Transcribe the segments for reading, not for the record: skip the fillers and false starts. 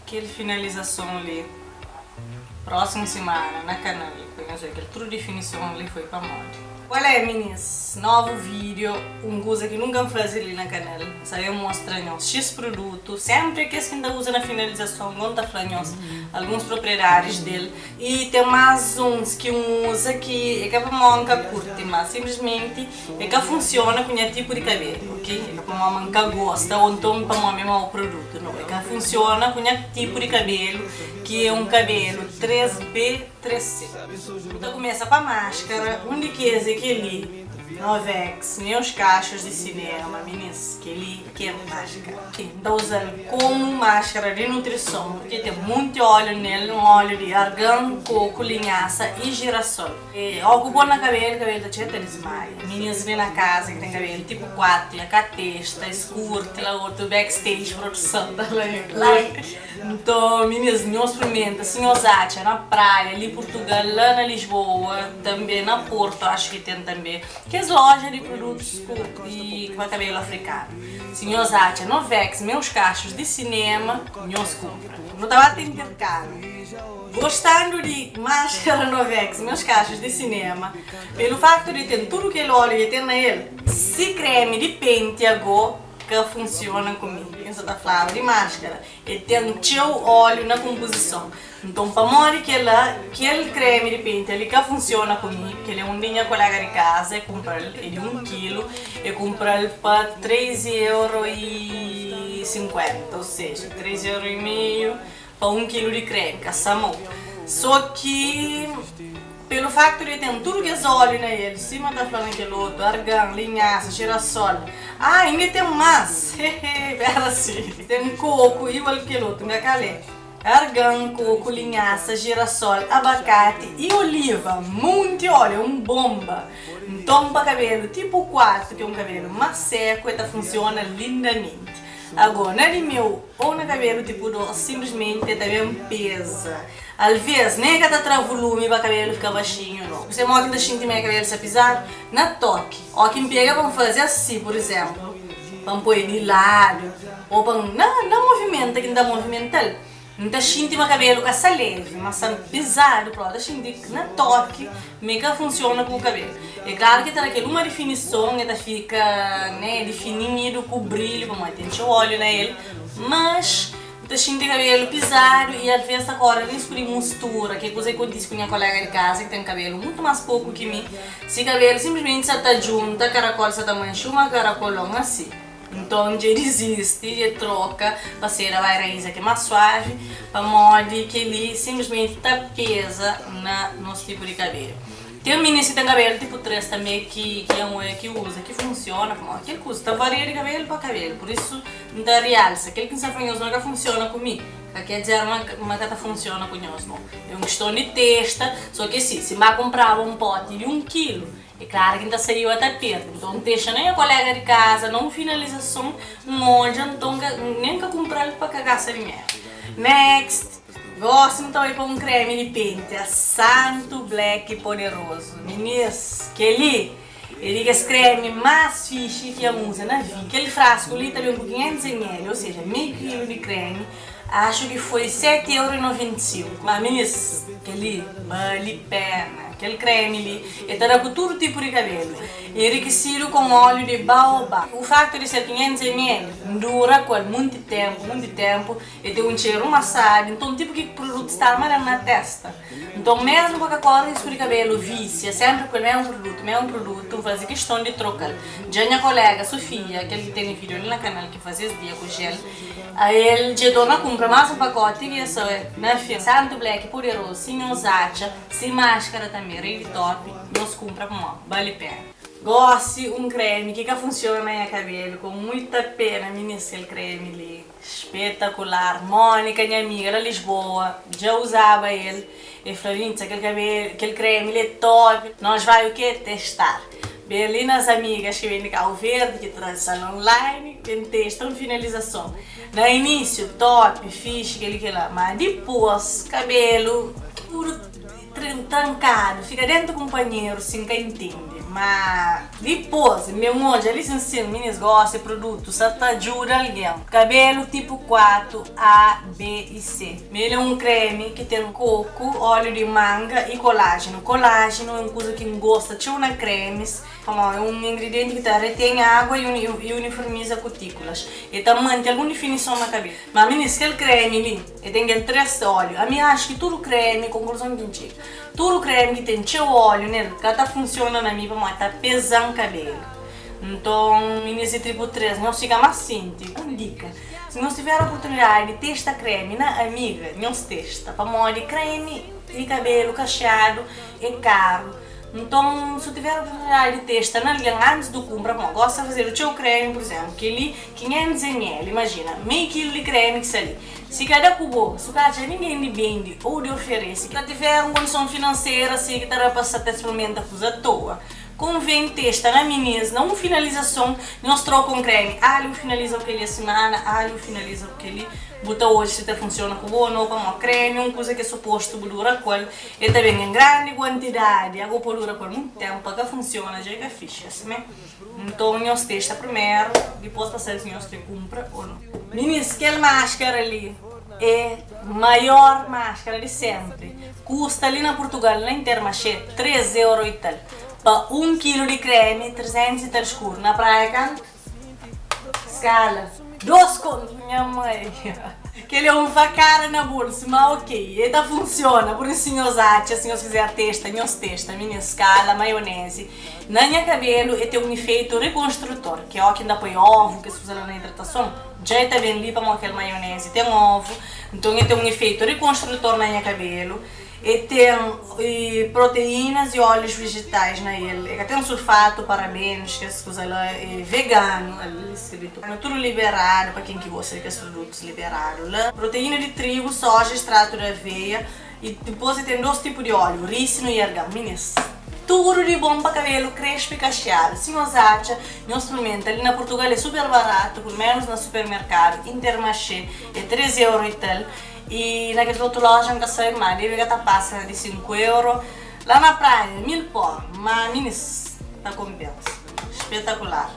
Kel finalizason li prósimu simana na kanal pa nhos odja kel tudu difinison li foi pamodi. Olé minis, novu video, un kuza ki nunka N fazi li na kanal, N sa ben mostra nhos X produtu, senpri kes ki N ta uza na finalizason, ngon ta fla nhos alguns propriedadis del, i ten mas uns ki N uza ki é ka pamodi N ka kurti, ma sinplismenti é ka funsiona ku nha tipu di kabelu, ok, é ka pamodi ma N ka gosta ou nton pamodi mi é mau produtu, nau, é ka funsiona ku nha tipu di kabelu ki é un kabelu 3B. 3C. Nu ta kumesa pa maskara, un di kes é kel-li, Novex, Meus Cachos de Cinema, minis, kel-li ki é maskara. N ta uza-l komu maskara di nutrison, purki ten munti óliu nel, un óliu di argan, koku, linhasa i jirasol. Ó ku pô-l na kabelu, kabelu ta txeu ta dismaia. Minis li na kaza ki ten kabelu tipu 4, ka testa, es kurti, la otu backstage produson ta fla. Nton, minis, nhos sprimenta si nhos atxa na praia li Purtugal, la na Lisboa, tanbe na Porto axu ki ten tanbe kes loja di produtus ku di pa kabelu afrikanu. Si nhos atxa Novex meus kachos di sinema, nhos kunpra. Nu ta ba ta interkambiu. Gostandu di maskara Novex meus kachos di sinema, pelu faktu di ten tudu kel óliu ki ten na el, si kremi di penti ago ka funsiona ku mi. N sa ta flaba di maskara. El ten txeu óliu na konpozison. Nton, pamodi kel-la, kel kremi di penti li ka funsiona ku mi. Kel-li é un di nha koléga di kaza, el kunpra-l, é di un kilu, el kunpra-l pa três euro i sinkuénta, ô seja, três euro i meiu pa un kilu di kremi, ka sta mau. Sô ki. Pelu faktu di ten tudu kes óliu na el, sima ta fla na kel otu, argan, linhasa, jirasol, ah, inda ten más! Hehe, pera si, ten koku igual ki kel otu, nga kal é? Argan, koku, linhasa, jirasol, abakati i oliva, munti óliu, é un bonba! Nton, pa kabelu tipu 4, ki é un kabelu más seku, el ta funsiona lindamenti. Ago, na di meu ou na kabelu tipu 2, sinplismenti el ta ben peza. Alvês, nen e ka ta tra vulumi pa kabelu fika baxinhu, no. Kuzê modi ki N ta xinti ma nha kabelu sta pizadu? Na toki. Ó ki N pega pa N faze asi, pur izénplu, pa N poi di ladu, ô pa N, na, na movimenta ki N ta movimenta-l, N ta xinti ma kabelu ka sta levi, ma sta pizadu própi. N ta xinti na toki ma e ka funsiona ku kabelu. É klaru ki ta da kel uma difinison, e ta fika, né, difinidu ku brilhu, pamodi ten txeu óliu na el, mas. N ta xinti kabelu pizadu i alvês ta kóre risku di mustura, ki é kuza ki kontise ku nha koléga di kaza ki ten kabelu mutu más poku ki mi. Se kabelu sinplismenti sa ta djunta, karakol sa ta manxe uma karakolon asi. Nton dja dizisti, dja troka pa seda bai raíza ki é más suavi, pamodi kel-li sinplismenti ta peza na nos tipu di kabelu. Ten minis ki ten kabelu tipu 3 tanbe ki ki N oia ki uza ki funsiona pamodi kel kuza ta varia di kabelu pa kabelu pur isu N ta rialsa kel ki N sta fla nhos ma ka funsiona ku mi ka ker dizer ma ma ka ta funsiona ku nhos no é un kiston di testa so ki si si N ba kunpraba un poti di un kilu é klaru ki N ta saiba ta perde nton N dexa na nha kolega di kaza na un finalizason N odja nton nen N ka kunpra-l pa ka gasta dinheru next. Gosi nu ta bai pa un kremi di pentia santu black poderozu. Minis, kel-li é di kes kremi más fixi ki N uza na vida. Kel frasku li ta ben ku 500 ml, ou seja, meiu kilu di kremi. Axu ki foi 7 euro i 95. Má minis, kel-li bali pena. Kel kremi li e ta da ku tudu tipu di kabelu, enrikisidu kon óliu di baobá. U faktu di ser 500 ml, dura ku el munti tenpu, munti tenpu. E ten un txeru más sábi, nton tipu ki produtu sta armaden na testa. Nton mesmu pa ka kore risku di kabelu visia senpri ku el mesmu produtu, mesmu produtu, N faze kiston di troka-l. Dja nha kolega Sofia, kel ki tene video li na kanal ki faze es dia ku jel, ael dja torna kunpra más un pakoti ki es na fin. Santu Black poderozu, si nhos atxa, si maskara tanbe rei di top, nhos kunpra pamodi bali pena. Gosi un kremi ki ka funsiona na nha kabelu, ku muita pena minis kel kremi li. Espetacular! Mónica, nha amiga la Lisboa, dja uzaba el, el fla Nitza, kel cabelo, kel creme li é top, nós vai o quê? Testar! Ben li nas amigas ki ben di Cabo Verde, ki traze salon online, ben testa un finalizason. Na início, top, fixe, kel-li kel-la, má dipôs, cabelo tudu trankadu, fika dentu kunpanheru, sin ka intende. Ma dipôs N ben odja li sin sin minis gosta di produtu sa ta djuda algen. Kabelu tipu 4, A, B i C. Mi el é un kremi ki ten koku, óliu di manga i kolájenu. Kolájenu é un kuza ki N gosta txeu na kremis pamodi é un ingridienti ki ta retén água i uniformiza kutíkulas. El ta mante algun difinison na kabelu. Ma minis kel kremi li el ten kel 3 óliu. Ami axu ki tudu kremi, konkluzon ki N txiga, Tudu kremi ki ten txeu óliu nel ka ta funsiona na mi pamodi ta peza-m kabelu. Nton, minis di tribu 3, nhos fika más sienti. Un dika, si nhos tiver oportunidadi di testa kremi na amiga, nhos testa pamodi kremi di kabelu kaxeadu é karu. Nton, si bu tiver oportunidadi di testa na algen antis di kunpra, pamodi gosi ta fazedu txeu kremi, pur izénplu, kel-li 500 ml, imajina, meiu kilu di kremi ki sta li. Si ka da ku bo, su ka atxa ningen di bende ou di oferese, ki ka tiver un kondison finansera si ki ta da pa sa ta sprimenta kuza atoa, konven testa na minis na un finalizason, nhos troka un kremi, ali bu finaliza ku keli es simana, ali bu finaliza ku keli, bu ta odja si ta funsiona ku bo o no, pamodi kremi un kuza ki é supostu bu dura ku el, el ta ben en grandi kuantidadi, ago pode dura ku el mutu tempu pa ka funsiona dja é ka fixi, asime. Nton nhos testa primeru, dipôs pa sabe si nhos kre kunpra ô no. Minis, kel maskara li é maior maskara di senpri. Kusta li na Purtugal, na Intermarché, 3 euro i tal. Pa un kilu di kremi, 300 i tal skuru. Na praia kantu? Skala, 2 kontu. Nha mai. Kel é un fakada na bolsu, ma ok, e ta funsiona. Pur isu si nhos atxa, si nhos kizer testa, nhos testa. Minis, skala, maionezi. Na nha kabelu e ten un ifeitu rikonstrutor, ki óki N ta poi ovu, kes kuza la na idratason, dja e ta ben li pamodi kel maionezi ten ovu, nton e ten un ifeitu rikonstrutor na nha kabelu, e ten proteínas i ólius vejetais na el, e ka ten sulfatu, parabenus, kes kuza la, e veganu, ali skritu, tudu liberadu pa ken ki gosta di kes produtus liberadu la, proteína di trigu, soja, extratu di aveia. I dipôs e ten dos tipu di óliu, rísinu i argan. Minis, tudu di bon pa kabelu krespu i kaxeadu. Si nhos atxa, nhos sprimenta. Li na Purtugal é super baratu, pur menus na supermerkadu, Intermarché, é 3 euro i tal. I na kes otu loja N ka sabe, má debe ka ta pasa di 5 euro. La na praia, mil pó. Má minis, ta konpensa. Spetakular.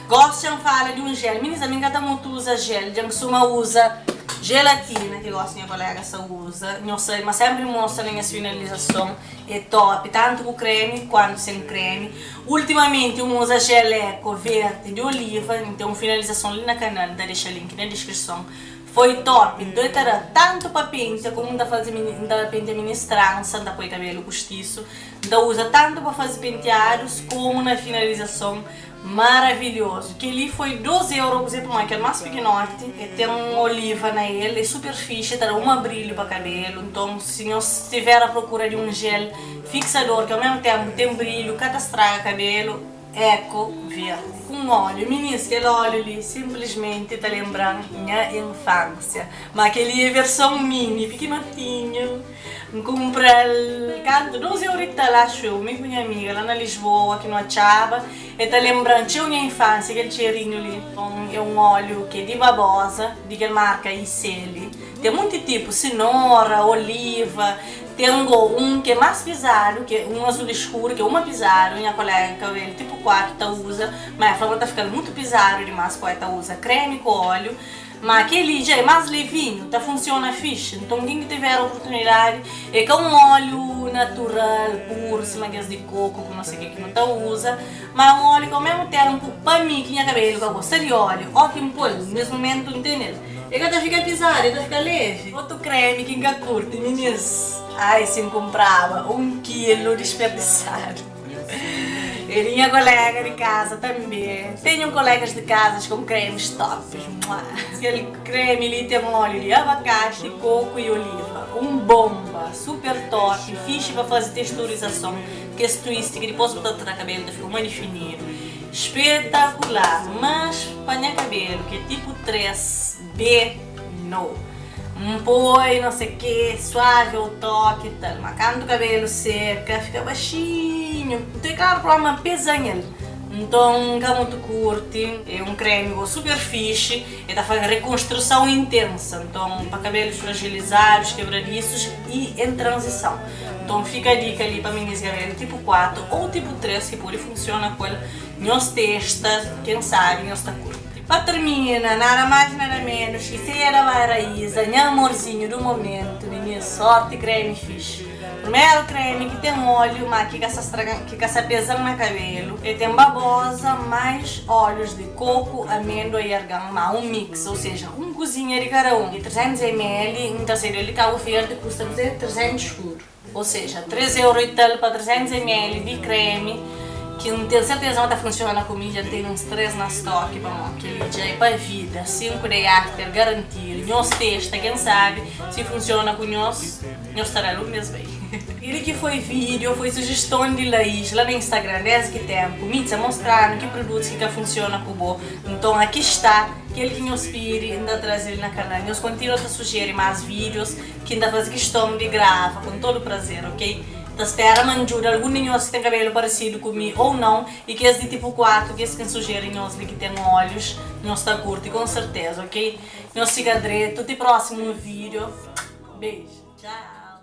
Gosi dja N fala di un jel. Minis, ami N ka ta mutu uza jel. Dja N kustuma uza jelatina, ki gosi nha kolega sa uza. Nhos sabe ma senpri N mostra na nhas finalizason é top, tantu ku kremi kuantu sen kremi. Ultimamenti N uza jel eko verdi di oliva. N ten un finalizason li na kanal, N ta dexa link na diskrison. Foi top! Nton el ta da tantu pa pentia komu N ta faze N ta pentia minis transa, N ta poi kabelu kustisu. N ta uza tantu pa faze penteadus komu na finalizason. Maravilhozu! Kel-li foi dos euro kuzê pamodi kel más pikinoti e ten un oliva na el, é super fixi, ta da uma brilhu pa kabelu. Nton si nhos stiver a prokura di un jel fiksador ki ao mesmu tenpu ten brilhu, ka ta straga kabelu, Eco verde ku un óliu. Minis, kel óliu li sinplismenti ta lenbra-m nha infánsia. Má kel-li é verson mini, pikinotinhu. N kunpra-l kantu? Dos euru i tal, axu eu, mi ku nha amiga la na Lisboa ki nu atxaba. El ta lenbra-m txeu nha infánsia, kel txerinhu li. É un óliu ki é di babosa, di kel marka Iceli. Ten munti tipu, sinora, oliva, ten go un ki é más pizadu, ki é un azul eskuru, ki é uma pizadu, nha kolega kabelu tipu 4 ta uza, ma el fla ma ta fika-l mutu pizadu dimás poi el ta uza kremi ku óliu, ma kel-li dja é más levinhu, ta funsiona fixi. Nton ken ki tiver oportunidadi, é ka un óliu natural, puru, sima kes di koku ku no sei ke ki nu ta uza, ma é un óliu ki ao mesmu tenpu, pa mi ki nha kabelu ka gosta di óliu, óki N pô-l, nes mumentu N tene-l. E ka ta fika pizadu, e ta fika levi. Otu kremi ki N ka kurti, minis. Ai, si N kunpraba un kilu disperdisadu. E di nha kolega di kaza tanbe. Tenho kolegas di kazas ku kremis topis. Mua! Kel kremi li ten óliu di abakati, koku i oliva. Un bonba! Super top, fixi pa faze texturizason, kes twist ki dipos bu ta tra kabelu ta fika uma difinidu. Espetacular mas pa nha cabelo ki é tipo 3 B no N poi não sei ke suave ao toque e tal ma kantu cabelo seca fica baixinho nton é claro problema pesa nel. Nton N ka mutu kurti. É un kremi go super fixi, e ta faze rekonstruson intensa, nton pa kabelus fragilizadus, kebradisus y en tranzison. Nton fika dika li pa minis kabelu tipu 4 ou tipu 3 ki pode funsiona ku el. Nhos testa, ken sabi nhos ta kurti. Pa termina, nada mais nada menos ki Cera by Raíza, nha amorzinho do momento, minis, sorti kremi fixi. Primeru kremi ki ten óleo ma ki ka sa straga, ki ka sa peza-m na kabelu. E ten babosa mais óleos di koku, amêndoa y argan, ma un mix, ou seja, un kuzinha di kada un. Di 300 ml, un ta sai di Kabu Verdi kusta kuze 300 eskudu. Ou seja, 3 euro y tal pa 300 ml di kremi ki N ten serteza ma ta funsiona ku mi. Dja N tene uns 3 na stoki pamodi kel-li dja é pa vida, 5 day after garantidu. Nhos testa, ken sabi si funsiona ku nhos. Nhos ta da-l un bes bai. Kel ki foi video foi sujeston di Lais la na Instagram desdi ki tempu. Mitza mostra-nu ki produtos ki ka funciona ku bo. Nton aki sta kel ki nhos pidi N ta traze-l na kanal. Nhos kontinua ta sujeri mas videos ki N ta faze kiston di grava ku todo prazer, ok? Ta spera ma N djuda algun di nhos ki ten kabelu paresidu ku mi ou nau y kes di tipu 4 kes ki N sujeri nhos li ki ten olhos nhos ta kurti kon serteza, ok? Nhos fika dretu ti prosimu video. Beijo. Tchau.